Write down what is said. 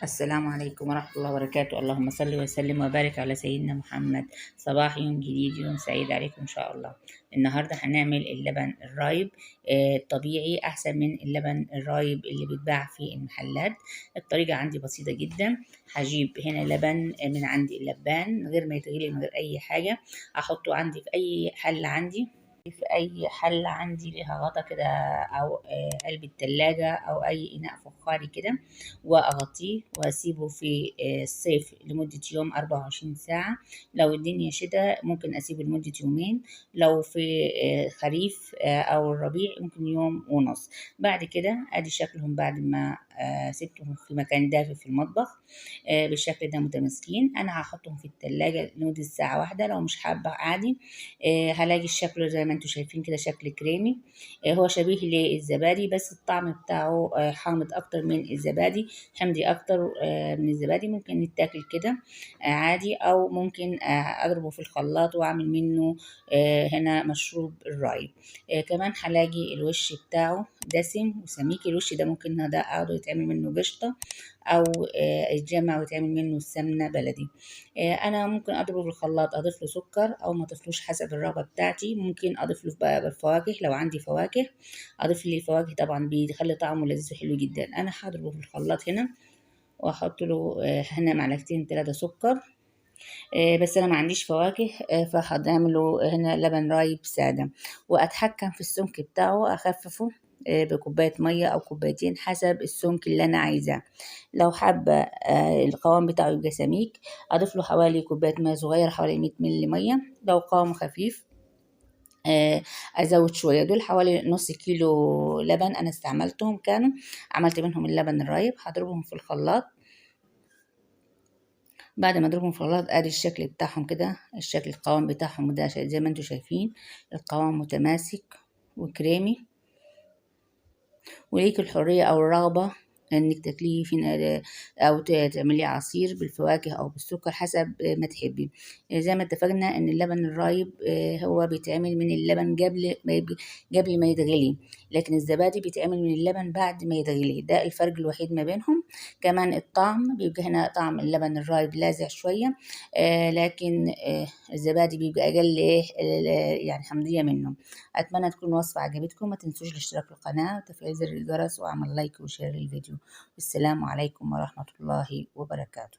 السلام عليكم ورحمة الله وبركاته. اللهم صل وسلم وبارك على سيدنا محمد. صباح يوم جديد، يوم سعيد عليكم إن شاء الله. النهاردة هنعمل اللبن الرايب الطبيعي، أحسن من اللبن الرايب اللي بيتباع في المحلات. الطريقة عندي بسيطة جدا. هجيب هنا لبن من عندي اللبان من غير ما يتغلي، من غير أي حاجة، أحطه عندي في أي حلة عندي، في أي حلة عندي ليها غطا كده، أو علبة تلاجة أو أي إناء فخاري كده، وأغطيه وأسيبه في الصيف لمدة يوم 24 ساعة. لو الدنيا شتاء ممكن أسيبه لمدة يومين، لو في خريف أو الربيع ممكن يوم ونص. بعد كده أدي شكلهم بعد ما سبتهم في مكان دافي في المطبخ بالشكل ده متماسكين. أنا هحطهم في التلاجة لمدة ساعة واحدة، لو مش حابة عادي. هلاقي الشكل زي ما انتم شايفين كده، شكل كريمي، هو شبيه للزبادي بس الطعم بتاعه حامض اكتر من الزبادي، حمضي اكتر من الزبادي. ممكن يتاكل كده عادي، او ممكن اضربه في الخلاط واعمل منه هنا مشروب الرايب. كمان هلاقي الوش بتاعه دسم وسميك. الوش ده ممكن ده اقعده يتعمل منه قشطه، او يتجمع ويتعمل منه السمنه بلدي. انا ممكن اضربه في الخلاط، اضيف له سكر او ما اضيفلوش حسب الرغبه بتاعتي. ممكن اضيف له بقى بالفواكه لو عندي فواكه، اضيف لي فواكه طبعا بيخلي طعمه لذيذ وحلو جدا. انا هضربه في الخلاط هنا واحط له هنا معلقتين 3 سكر، بس انا ما عنديش فواكه، فهعمله هنا لبن رايب ساده، واتحكم في السمك بتاعه، اخففه بكوبايه ميه او كوبايتين حسب السمك اللي انا عايزاه. لو حابه القوام بتاعه يبقى سميك اضيف له حوالي كوبايه ميه صغيره، حوالي 100 مللي ميه. لو قوامه خفيف ازود شويه. دول حوالي نص كيلو لبن انا استعملتهم، كانوا عملت منهم اللبن الرايب. هضربهم في الخلاط. بعد ما اضربهم في الخلاط ادي الشكل بتاعهم كده، الشكل القوام بتاعهم ده زي ما انتم شايفين، القوام متماسك وكريمي. وليك الحرية او الرغبة انك تاكليه في او تعمليه عصير بالفواكه او بالسكر حسب ما تحبي. زي ما اتفقنا ان اللبن الرايب هو بيتعمل من اللبن قبل ما يتغلي، لكن الزبادي بيتعمل من اللبن بعد ما يتغلي. ده الفرق الوحيد ما بينهم. كمان الطعم بيبقى هنا طعم اللبن الرايب لاذع شوية، لكن الزبادي بيبقى اقل يعني حمضية منه. اتمنى تكون الوصفة عجبتكم. ما تنسوش الاشتراك في القناة وتفعيل زر الجرس وعمل like و share للفيديو. والسلام عليكم ورحمة الله وبركاته.